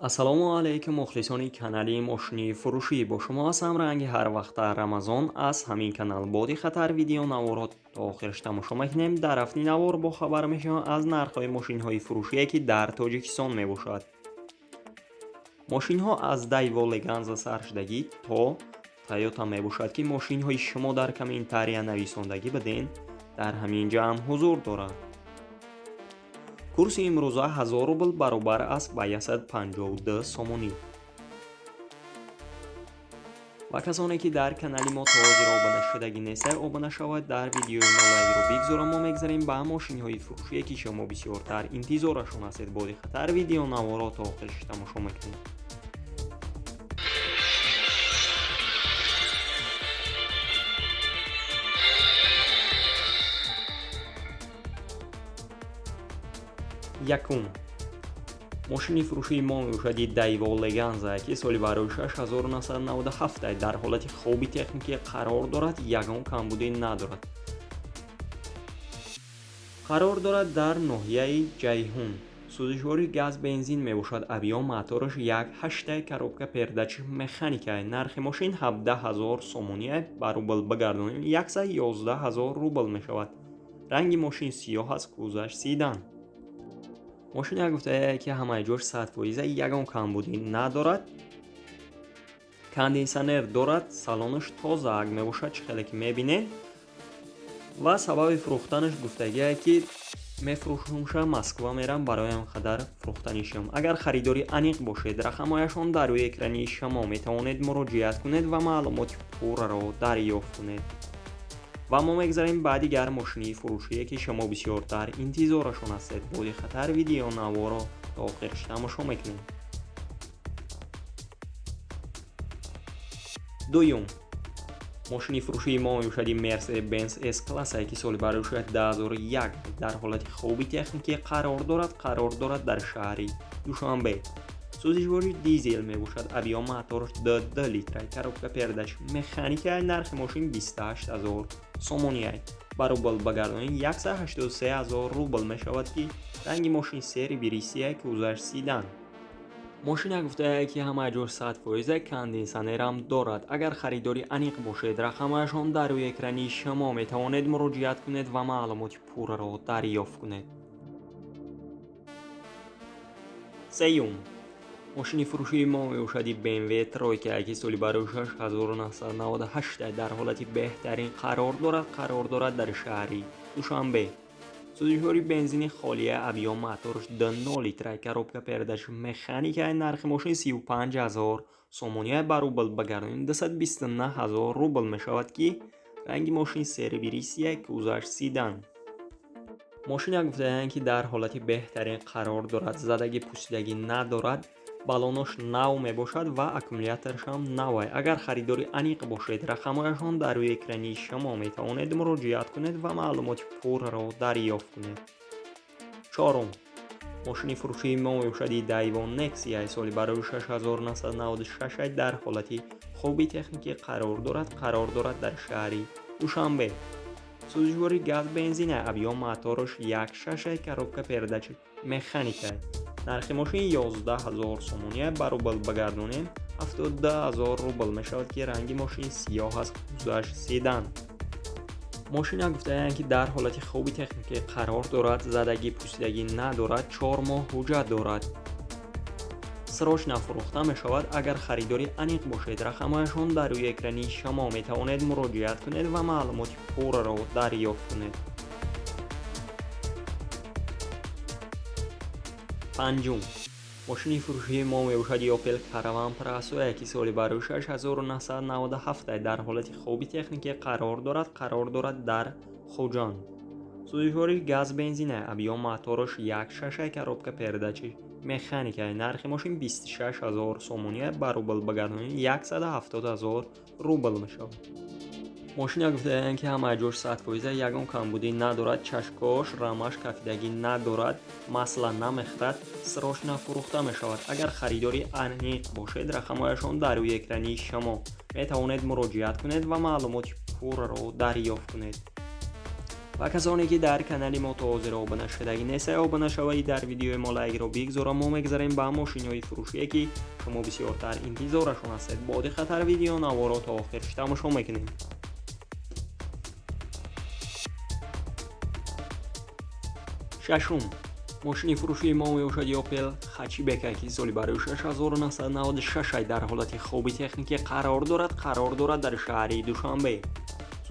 Ассалому алайкум, мухлисони канали мошини фурӯшӣ. Бо шумо ҳастам ранги ҳар вақта Рамазон аз ҳамин канал. Боди хатар видео наворро то охираш тамошо мекунем. Дар рафти навор бо хабар мешавем аз нархҳои мошинҳои фурӯшие, ки дар Тоҷикистон мебошад. Мошинҳо аз Дайво Леганза саршудагӣ то Тойота мебошад, ки мошинҳои шумо дар комментария нависондагӣ биден, дар ҳамин ҷамъ ҳузур дорад. Курси имрӯза 1000 рубл баробар аст ба 152 сомонӣ. Ва касоне, ки дар канали мо то ҳозир обуна шудагӣ нестед, обуна шавад, дар видеои мо лайкро бигзорам. Мо мегзарем ба мошинҳои фурӯшие, ки шумо бисёртар интизорашон ҳастед. Боди хатар видео наворо то охираш тамошо мекунем. Якум мошини фурӯшии мо мебошади Дайво Леганза, ки соли барои 1997 дар ҳолати хуби техникӣ қарор дорад, ягон камбудӣ надорад. Қарор дорад дар ноҳияи Ҷайҳун. Сӯзишвори газ бензин мебошад. Объём мотораш 1,8, коробка передач механика. Нархи мошин 17 000 сомонӣ, ба рубл бигардонем 111 000 рубл мешавад. Ранги мошин сиёҳ аст, кузаш седан. Мошин як гуфтае, ки ҳамаи ҷош 100%, ягон камбудӣ надорад. Кондитсионер дорад, салонаш тозаак мебошад, чӣ хеле ки мебинед. Ва сабаби фурӯхтанаш гуфтагие, ки мефурӯшумша, Москва мерам, барои ҳам қадар фурӯхтанишам. Агар харидори аниқ бошед, рақамҳояшон дар рӯи экрани шумо, метавонед муроҷиат кунед ва маълумоти пурраро дарёфт кунед. Ва мо мегзарем ба дигар мошини фурӯшие, ки шумо бисёртар интизорашон ҳастед. Боди хатар видео наворо то охираш тамошо мекунем. Дуюм мошини фурӯшии мо мебошади Мерседес Бенз С классе, ки соли барои 2001 дар ҳолати хуби техникӣ қарор дорад. Қарор дорад дар шаҳри Душанбе. Сӯзишвори дизел мебошад. Объём мотораш 2 литра, коробка передач механика. Нархи мошин 28 000 сомонӣ, ба рубл багардонӣ 183 000 рубл мешавад, ки ранги мошин серебристый, кузаш седан. Мошина гуфтае, ки ҳамаи ҷош 100%, кондитсионерам дорад. Агар харидори аниқ бошед, рақамҳояшон дар рӯи экрани шумо, метавонед муроҷиат кунед ва маълумоти пурраро дарёфт кунед. Сеюм мошини фурӯшии мо мебошади BMW тройка, ки соли барои 1998 дар ҳолати беҳтарин қарор дорад. Қарор дорад дар шаҳри Душанбе. Сӯзишвори бензини холия, объём мотораш 2,0 литра, коробка передач механика. Нархи мошин 35 000 сомонӣ, ба рубл багардонем 229 000 рубл мешавад, ки ранги мошин серебристый, кузаш седан. Мошина гуфтаанд, ки дар ҳолати беҳтарин қарор дорад, задагӣ пусидагӣ надорад, балонош нав мебошад ва аккумуляторашам навай. Агар харидори аниқ бошед, рақамҳояшон дар рӯи экрани шумо, метавонед муроҷиат кунед ва маълумоти пурраро дарёфт кунед. Чорум мошини фурӯшии мо мебошади Дайво Нексия, соли барои 1996 дар ҳолати хуби техникӣ қарор дорад. Қарор дорад дар шаҳри Душанбе. Сӯзишвори газ бензина, объём мотораш 1,6, коробка передач механика. Нархи мошин 11 000 сомонӣ, ба рубл багардонем 72 000 рубл мешавад, ки ранги мошин сиёҳ аст, кузаш седан. Мошина гуфтаанд, ки дар ҳолати хуби техникӣ қарор дорад, задагӣ пусидагӣ надорад, 4 моҳ ҳуҷҷат дорад. Срочно фурӯхта мешавад. Агар харидори аниқ бошед, рақамҳояшон дар рӯи экрани шумо, метавонед муроҷиат кунед ва маълумоти пурраро дарёфт кунед. Панҷум мошини фурӯшии мо мебошад Opel Caravan Presso, ки соли барои 1997 дар ҳолати хуби техникӣ қарор дорад. Қарор дорад дар Хуҷанд. Сӯзишвори газ бензина, объём мотораш 1,6, коробка передачи механика. Нархи мошин 26 000 сомонӣ, ба рубл багардонӣ 170 000 рубл мешавад. Мошина гуфтаанд, ки ҳамаи ҷош 100%, ягон камбудӣ надорад, чашкош рамаш кафидагӣ надорад, масла намехӯрад, срочно фурӯхта мешавад. Агар харидори аниқ бошед, рақамҳояшон дар рӯи экрани шумо, метавонед муроҷиат кунед ва маълумоти пурраро дарёфт кунед. Ва касоне ки дар канали мо то ҳозир обуна шудагӣ нестед, обуна шавед, дар видеои мо лайкро бигзоред. Мо мегзарем ба мошинҳои фурӯшие ки шумо бисёртар интизорашон ҳастед. Бо диққаттар видео наворо то охирш тамошо мекунем. Шашум мошини фурӯшии мо мебошад Opel Hatchback ки соли барои 6996 дар ҳолати хуби техникӣ қарор дорад дар шаҳри Душанбе.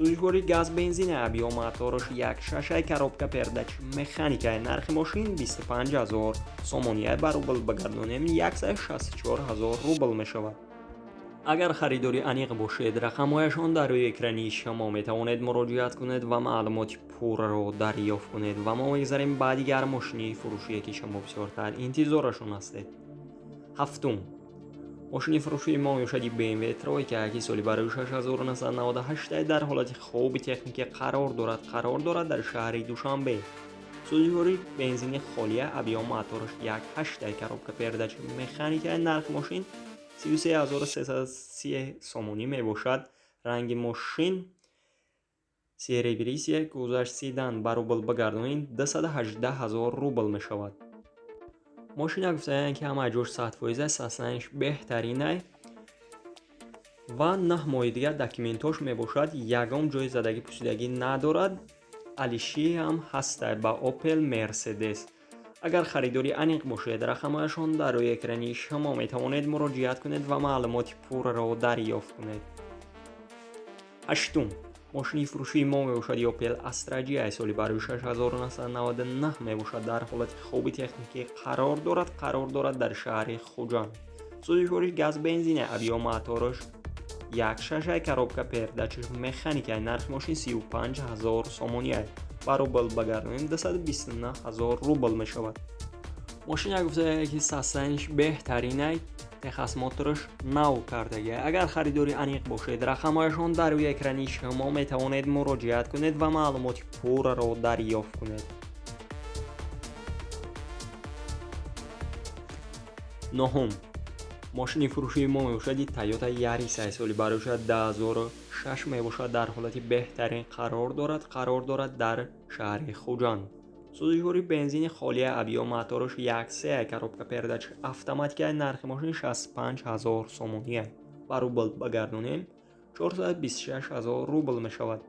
Сӯзишвории газ бензин объём мотораш 1.6, коробка передач механика. Нархи мошин 25 000 сомонӣ, ба рубл багардонем 164 000 рубл мешавад. Агар харидори аниқ бошед, рақамҳояшон дар рӯи экрани шумо метавонед муроҷиат кунед ва маълумоти пурраро дарёфт кунед. Ва мо мегзарем ба дигар мошини фурӯшие ки шумо бисёртар интизорашон ҳастед. Ҳафтум мошини фурӯшии мо мебошад BMW Тройка ки соли барои 6998 дар ҳолати хуби техникӣ қарор дорад дар шаҳри Душанбе. Сӯзишвории бензини холия, объём мотораш 1.8, коробка передач механика. Нархи мошин 33330 сомонӣ мебошад. Ранги мошин серебрисия, гузашт седан, ба рубл багардонед 218 000 рубл мешавад. Мошина гуфтаянд ки ҳама ҷош 100%, саснаниш беҳтаринай ва 9 моҳи дигар документош мебошад, ягон ҷои задагӣ пусидагӣ надорад. Алиши ҳам ҳастай ба Opel Mercedes. Агар харидори аниқ бошед, рақамҳояшон дар рӯи экрани шумо метавонед муроҷиат кунед ва маълумоти пурраро дарёфт кунед. Ҳаштум мошини фурӯшии мо мебошад Opel Astra J соли барои 6999 мебошад, дар ҳолати хуби техникӣ қарор дорад дар шаҳри Хуҷанд. Сӯзишвории газ бензин, объём мотораш 1.6, коробка передач механика. Нархи мошин 35 000 сомонӣ, ба рубл багардонем 229 000 рубл мешавад. Мошина гуфтая ки састаниш беҳтаринай, техосмотраш нав кардагӣ. Агар харидори аниқ бошед, рақамҳояшон дар рӯи экрани шумо метавонед муроҷиат кунед ва маълумоти пурраро дарёфт кунед. Нуҳум мошини фурӯшии мо мебошад Toyota Yaris соли барои 2006 мебошад, дар ҳолати беҳтарин қарор дорад дар шаҳри Хуҷанд. Сӯзишвории бензини холия, объём мотораш 1.3, коробка передач автоматика. Нархи мошин 65 000 сомонӣ, ба рубл багардонем 426 000 рубл мешавад.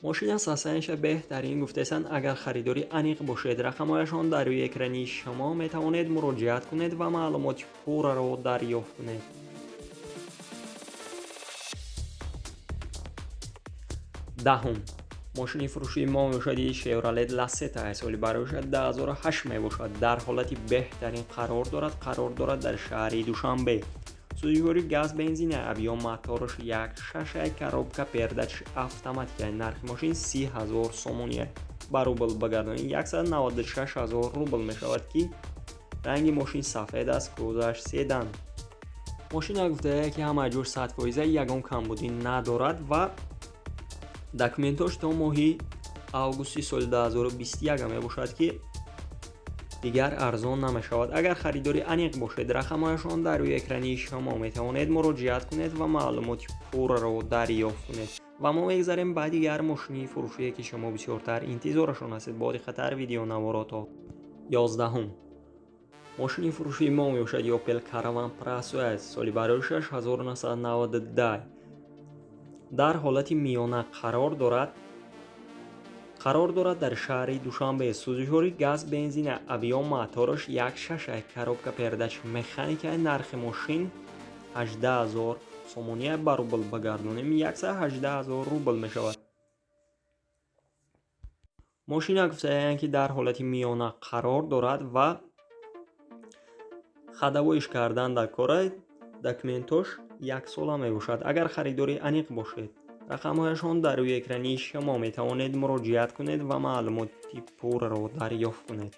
Мошина састаниша беҳтарин гуфтесанд. Агар харидори аниқ бошед, рақамҳояшон дар рӯи экрани шумо метавонед муроҷиат кунед ва маълумоти пурраро дарёфт кунед. Даҳум мошини фурӯшии мо мебошад Chevrolet Lacetti соли барои 2008 мебошад, дар ҳолати беҳтарин қарор дорад дар шаҳри Душанбе. Сӯзишвории газ бензин, объём мотораш 1.6, коробка передач автоматика. Нархи мошин 30 000 сомонӣ, ба рубл багардонед 196 000 рубл мешавад ки ранги мошин сафед аст, гузашт седан. Мошина гуфтая ки ҳама ҷош 100%, ягон камбудӣ надорад ва документош то моҳи августи соли 2021 мебошад ки дигар арзон намешавад. Агар харидори аниқ бошед, рақамҳояшон дар рӯи экрани шумо метавонед муроҷиат кунед ва маълумоти пурраро дарёфт кунед. Ва мо мегзарем ба дигар мошини фурӯшие ки шумо бисёртар интизорашон ҳастед. Бо диққаттар видео наворо то. 11 мошини фурӯшии мо мебошад Opel Caravan Presso соли барои 6992 дар ҳолати миёна қарор дорад дар шаҳри Душанбе. Сӯзишвории газ бензин, объём мотораш 1.6, коробка передач механика. Нархи мошин 18 000 сомонӣ, ба рубл багардонем 118 000 рубл мешавад. Мошина гуфтаянд ки дар ҳолати миёна қарор дорад ва хадавоиш кардан дар кора документош 1 сола мебошад. Агар харидори аниқ бошед, рақамҳояшон дар рӯи экрани шумо метавонед муроҷиат кунед ва маълумоти пурраро дарёфт кунед.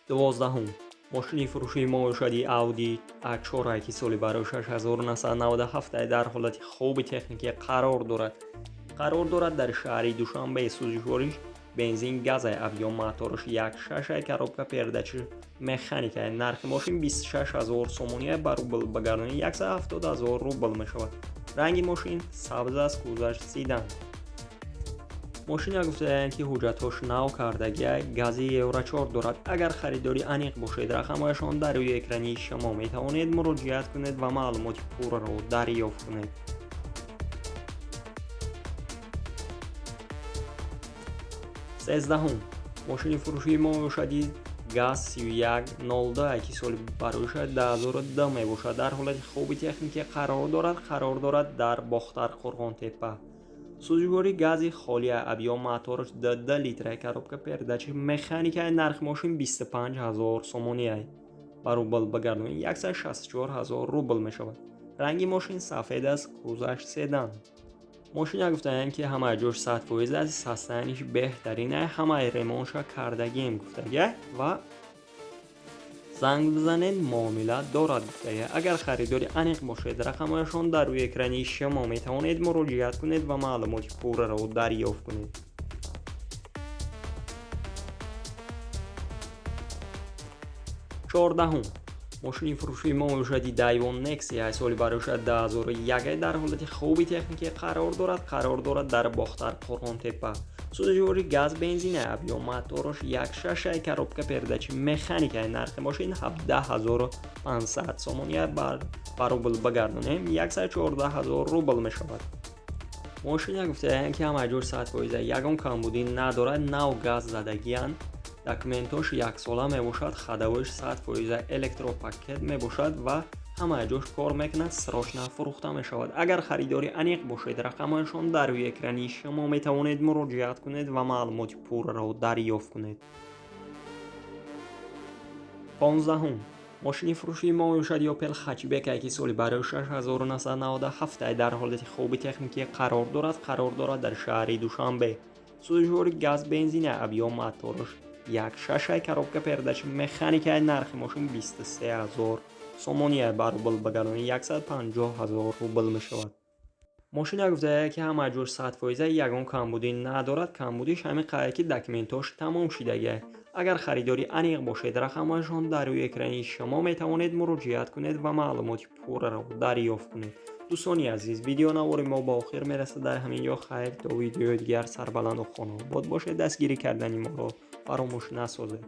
12 мошини фурӯшии мо мебошад Audi A4 ки соли барои 6997 дар ҳолати хуби техникӣ қарор дорад дар шаҳри Душанбе. Сӯзишвориш Бензин газай, объем мотораш 1.6, коробка передачи механика. Нархи мошин 26 000 сомонӣ, ба рубл багардонӣ 170 000 рубл мешавад. Ранги мошин сабз аст, кузоваш седан. Мошина гуфтаанд ки ҳуҷҷатҳош нав кардагия, гази Евро 4 дорад. Агар харидори аниқ бошед, рақамҳояшон дар рӯи экрани шумо метавонед муроҷиат кунед ва маълумоти пурраро дарёфт кунед. Сездаҳум мошини фурӯшии мо мебошад ГАЗ 3102, ки соли бароиша 2002 мебошад. Дар ҳолати хуби техникӣ қарор дорад дар Бохтар, Қурғонтеппа. Сӯзишвории гази холия, объем мотораш 2 литра, коробка передачи механика. Нархи мошин 25 000 сомонӣ, ба рубл багардонӣ 164 000 рубл мешавад. Ранги мошин сафед аст, кузоваш седан. Мошина гуфтаанд ки ҳамаи ҷош 100% аст, состояниш беҳтарин, ҳамаи ремонтша кардагием гуфтагия ва занг бизанед, муомила дорад гуфтагия. Агар харидори аниқ бошед, рақамҳояшон дар рӯи экрани шумо метавонед муроҷиат кунед ва маълумоти пурраро дарёфт кунед. Чордаҳум мошини фурӯшии мо мебошад Daewoo Nexia, соли бароиша 2001, дар ҳолати хуби техникӣ қарор дорад дар Бохтар, Қурғонтеппа. Сӯзишвории газ бензин, объем мотораш 1.6, коробка передачи механика. Нархи мошин 17500 сомонӣ, ба рубл багардонем 114 000 рубл мешавад. Мошина гуфтаанд ки ҳамаи ҷош 100%, ягон камбудӣ надорад, нав газ задагиянд. Документош яксола мебошад, ходовоиш 100% электропакет мебошад ва ҳамаи ҷош кор мекунад, срочно фурӯхта мешавад. Агар харидори аниқ бошед, рақамҳояшон дар рӯи экрани шумо метавонед муроҷиат кунед ва маълумоти пурраро дарёфт кунед. 15 мошини фурӯшии мо мебошад Opel Hatchback, ки соли барои 1997, дар ҳолати хуби техникӣ қарор дорад дар шаҳри Душанбе. Сӯзишвории газ бензин, объем мотораш 1.6, коробка передачи механика. Нархи мошин 23 000 сомонӣ, ба рубл багардонӣ 150 000 рубл мешавад. Мошина гуфтая ки ҳамаи ҷош 100%, ягон камбудӣ надорад. Камбудиш ҳамин қадр ки документҳош тамом шудагия. Агар харидори аниқ бошед, рақамҳояшон дар рӯи экрани шумо метавонед муроҷиат кунед ва маълумоти пурраро дарёфт кунед. Дӯстони азиз, видеонавори мо ба охир мерасад. Дар ҳамин ҷо хайр, то видеои дигар сарбаланду хонаобод бошед. Дастгирӣ кардани моро фаромӯш насозед.